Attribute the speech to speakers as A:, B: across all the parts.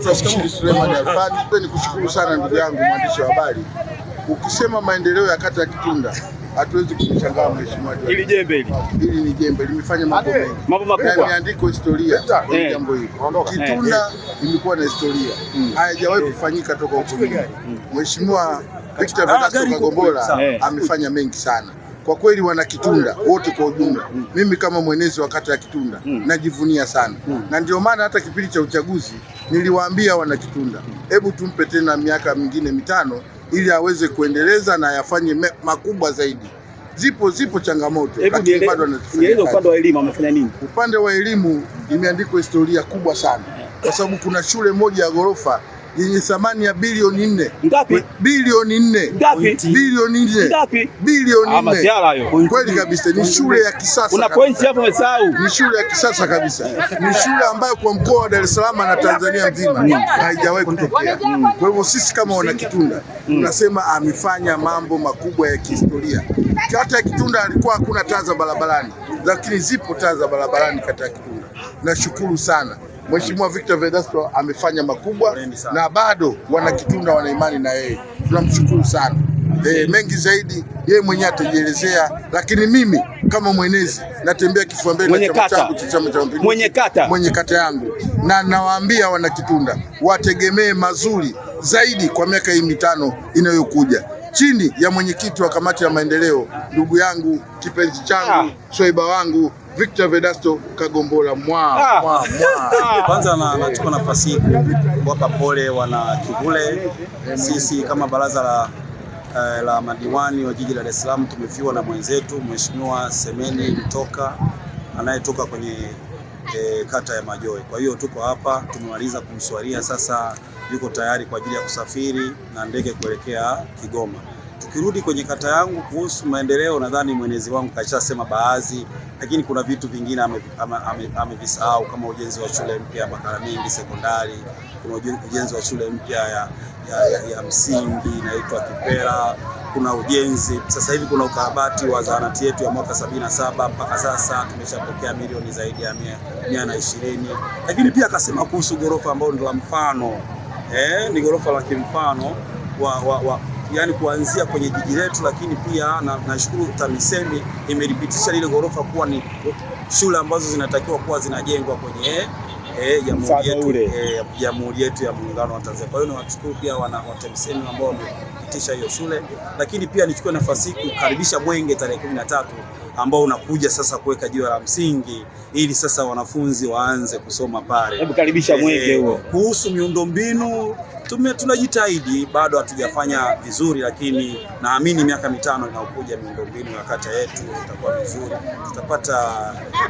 A: Naitwa Suleiman Alfani. Nikushukuru sana ndugu yangu mwandishi wa habari. Ukisema maendeleo ya kata ya Kitunda hatuwezi kumshangaa mheshimiwa.
B: Hili jembe hili.
A: Hili ni jembe limefanya mambo mengi.
B: Mambo makubwa.
A: Na imeandikwa historia kwenye jambo hili. Kitunda imekuwa na historia. Hayajawahi kufanyika toka huko nyuma. Mheshimiwa Victor Vedasto Kagombola amefanya mengi sana. Kwa kweli wana Kitunda wote kwa ujumla, mimi kama mwenezi wa kata ya Kitunda najivunia sana, na ndio maana hata kipindi cha uchaguzi niliwaambia wana Kitunda, hebu tumpe tena miaka mingine 5 ili aweze kuendeleza na ayafanye makubwa zaidi. Zipo changamoto, lakini bado anazifanya.
B: Upande wa elimu amefanya nini?
A: Upande wa elimu imeandikwa historia kubwa sana, kwa sababu kuna shule moja ya ghorofa yenye thamani ya bilioni 4.
B: Ngapi?
A: Bilioni 4.
B: Ngapi?
A: Bilioni 4.
B: Ngapi?
A: Bilioni
B: 4.
A: Kweli kabisa ni shule ya kisasa.
B: Una pointi hapo umesahau.
A: Ni shule ya kisasa kabisa. Ni shule ambayo kwa mkoa wa Dar es Salaam na Tanzania nzima haijawahi kutokea. Kwa hivyo sisi kama wana Kitunda tunasema amefanya mambo makubwa ya kihistoria. Kata ya Kitunda alikuwa hakuna taa za barabarani, lakini zipo taa za barabarani kata ya Kitunda. Nashukuru sana Mheshimiwa Victor Vedasto amefanya makubwa na bado wana Kitunda wana imani na yeye, tunamshukuru sana. Mengi zaidi yeye mwenyewe atajielezea, lakini mimi kama mwenezi natembea kifua mbele na chama changu cha Chama cha Mapinduzi, mwenye kata yangu, na nawaambia wana Kitunda wategemee mazuri zaidi kwa miaka hii 5 inayokuja chini ya mwenyekiti wa kamati ya maendeleo, ndugu yangu kipenzi changu swaiba wangu Victor Vedasto Kagombola. Mwa mwa mwa.
C: Kwanza nachukua nafasi hii kuwapa pole wana Kivule. Sisi kama baraza la madiwani wa jiji la Dar es Salaam tumefiwa na mwenzetu Mheshimiwa Semeni Mtoka anayetoka kwenye kata ya Majoe. Kwa hiyo tuko hapa tumemaliza kumswalia, sasa yuko tayari kwa ajili ya kusafiri na ndege kuelekea Kigoma. Tukirudi kwenye kata yangu kuhusu maendeleo, nadhani mwenezi wangu kashasema baadhi, lakini kuna vitu vingine amevisahau kama ujenzi wa shule mpya ya Makaramingi sekondari, kuna ujenzi wa shule mpya ya msingi inaitwa Kipera, kuna ujenzi sasa hivi, kuna ukarabati wa zahanati yetu ya mwaka 77 mpaka sasa tumeshapokea milioni zaidi ya 120. Lakini pia akasema kuhusu gorofa ambalo ni la mfano, ni gorofa la kimfano wa yani kuanzia kwenye jiji letu, lakini pia nashukuru TAMISEMI imelipitisha lile gorofa kuwa ni shule ambazo zinatakiwa kuwa zinajengwa kwenye Jamhuri yetu ya Muungano wa Tanzania. Kwa hiyo niwashukuru pia wana TAMISEMI ambao wamepitisha hiyo shule, lakini pia nichukue nafasi hii kukaribisha Mwenge tarehe 13 ambao unakuja sasa kuweka jiwe la msingi ili sasa wanafunzi waanze kusoma pale.
B: Hebu karibisha Mwenge huo.
C: Kuhusu miundombinu tunajitahidi, bado hatujafanya vizuri, lakini naamini miaka 5 inayokuja miundombinu ya kata yetu itakuwa vizuri. Tutapata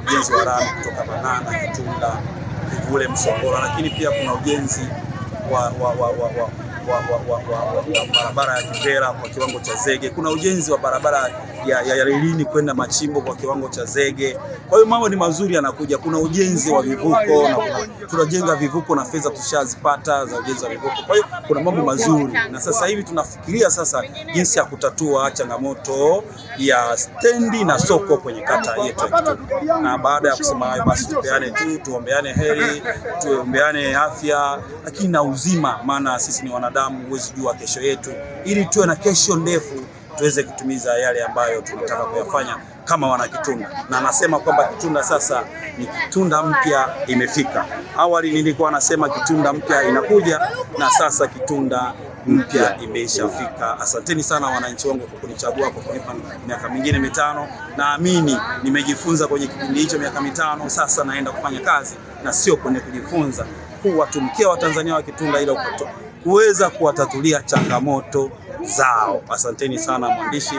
C: ujenzi wa rami kutoka Banana, Kitunda, Kivule, Msongola, lakini pia kuna ujenzi wa barabara ya Kipera kwa kiwango cha zege. Kuna ujenzi wa barabara ya Lilini kwenda Machimbo kwa kiwango cha zege. Kwa hiyo mambo ni mazuri yanakuja. Kuna ujenzi wa vivuko na tunajenga vivuko na fedha tushazipata za ujenzi wa vivuko. Kwa hiyo kuna mambo mazuri, na sasa hivi tunafikiria sasa jinsi ya kutatua changamoto ya stendi na soko kwenye kata yetu ya Kitunda. Na baada ya kusema hayo, basi tupeane tu, tuombeane heri, tuombeane afya, lakini na uzima, maana sisi ni wanadamu, huwezi jua kesho yetu, ili tuwe na kesho ndefu tuweze kutimiza yale ambayo tunataka kuyafanya kama wana Kitunda. Na nasema kwamba Kitunda sasa ni Kitunda mpya imefika. Awali nilikuwa nasema Kitunda mpya inakuja, na sasa Kitunda mpya imeshafika. Asanteni sana wananchi wangu kwa kunichagua, kwa kunipa miaka mingine 5. Naamini nimejifunza kwenye kipindi hicho miaka 5, sasa naenda kufanya kazi na sio kwenye kujifunza, kuwatumikia Watanzania wa Kitunda ila kuweza kuwatatulia changamoto zao. Asanteni sana mwandishi.